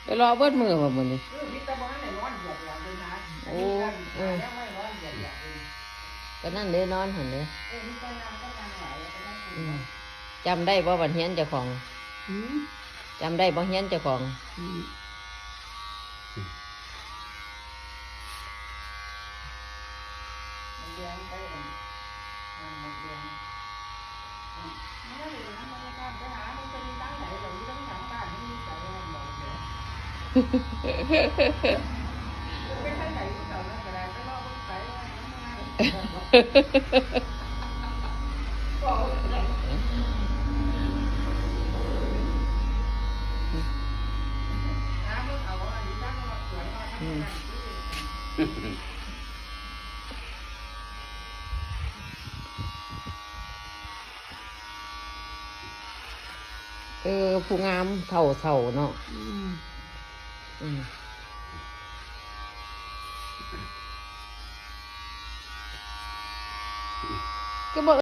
ໄປເລາະເບິດມື້ບໍ່ມື້ນີ້? ເອີ ມີແຕ່ບໍ່ທັນໄດ້ນອນດຽວດຽວເລີຍນະ. ໂອ້ ອັນນີ້ກໍ ເອີ ຫາແນວໄວ້ນອນດຽວດຽວເລີຍ. ກໍນັ້ນເດ້ ນອນຫັ້ນເດ້. ເອີ ມີແຕ່ນາງກັບນາງຫຼາຍ ແລ້ວກໍນາງຄຸຍ. ອືມ ເນາະ. ຈຳໄດ້ບໍ່ ບັດຮຽນເຈົ້າຂອງ? ຫືມ? ຈຳໄດ້ບໍ່ ຮຽນເຈົ້າຂອງ? ຫືມ? ເອີ ຜູ້ງາມເຖົ້າເຖົ້າເນາະ. ອືມ ອືມ ຄືບໍ່